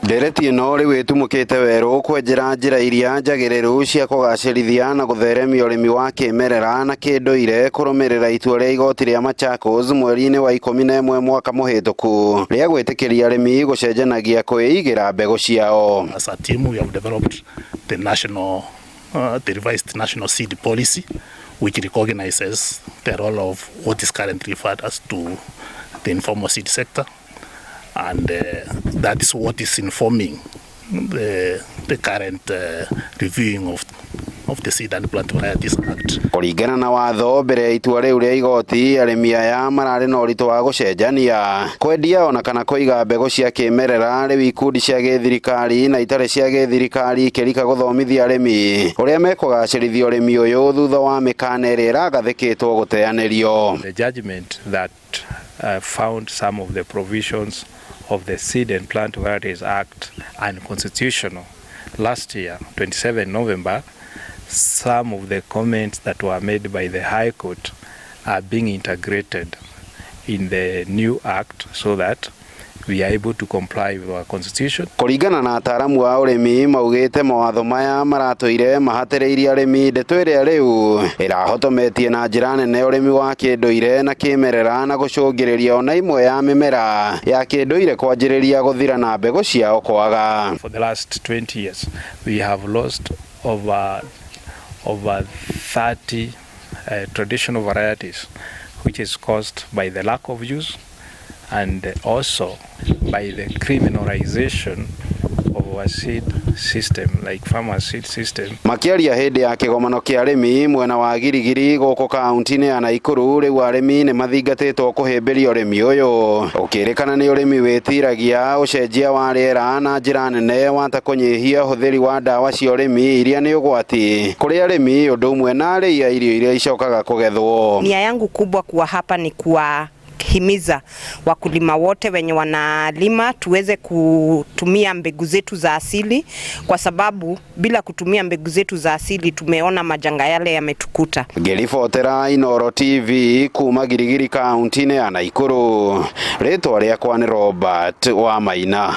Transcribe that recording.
Ndereti ĩno rĩu ĩtumũkĩte werũ kwenjera njĩra iria njagĩrĩru cia kũgacĩrithia na gũtheremia ũrĩmi wa kĩmerera na kĩndũire kũrũmĩrĩra itua rĩa igoti rĩa Machakos mweri-inĩ wa 11 mwaka mũhĩtũku rĩa gwĩtĩkĩria arĩmi gũcenjanagia kwĩigĩra mbegũ ciao. As a team, we have developed the revised national seed policy, which recognizes the role of what is currently referred as to the informal seed sector, and that is what is informing the current reviewing of the Seed and Plant Varieties Act. Kũringana na watho, mbere ya itua rĩu rĩa igoti, arĩmi aya mararĩ na ũritũ wa gũcenjania, kwendia ona kana kũiga mbegũ cia kĩmerera. Rĩu ikundi cia gĩthirikari na itarĩ cia gĩthirikari ikĩrika gũthomithia arĩmi ũrĩa mekũgacĩrithia ũrĩmi ũyũ thutha wa mĩkana ĩrĩa ĩragathĩkĩtwo gũteanĩrio. The judgment that found some of the provisions of the Seed and Plant Varieties Act unconstitutional last year, 27 November, some of the comments that were made by the High Court are being integrated in the new act so that we are able to comply with our constitution. Kũringana na ataaramu a ũrĩmi, maugĩte mawatho maya maratũire mahatĩrĩirie arĩmi, ndeto ĩrĩa rĩu ĩrahotometie na njĩra nene ũrĩmi wa kĩndũire na kĩmerera na gũcũngĩrĩria ona imwe ya mĩmera ya kĩndũire kwanjĩrĩria gũthira na mbegũ ciao kwaga. For the last 20 years, we have lost over 30 traditional varieties, which is caused by the lack of use and also by the criminalization of our seed system, like farmer seed system. Makĩaria hĩndĩ ya kĩgomano kĩa arĩmi mwena wa Girigiri gũkũ kaunti-inĩ ya Naikuru, rĩu arĩmi nĩ mathingatĩtwo kũhĩmbĩria ũrĩmi ũyũ ũkĩrĩkana nĩ ũrĩmi wĩtiragia ũcenjia wa rĩera na njĩra nene wata kũnyihia ũhũthĩri wa ndawa cia ũrĩmi iria nĩ ũgwati kũrĩ arĩmi ũndũ ũmwe na arĩi a irio iria icokaga kũgethwo. Nia yangu kubwa kuwa hapa ni kuwahimiza wakulima wote wenye wanalima tuweze kutumia mbegu zetu za asili, kwa sababu bila kutumia mbegu zetu za asili tumeona majanga yale yametukuta. Ngĩribotera Inooro TV kuma Girigiri kaunti-inĩ ya Naikuru, rĩtwa rĩakwa nĩ Robert Wamaina.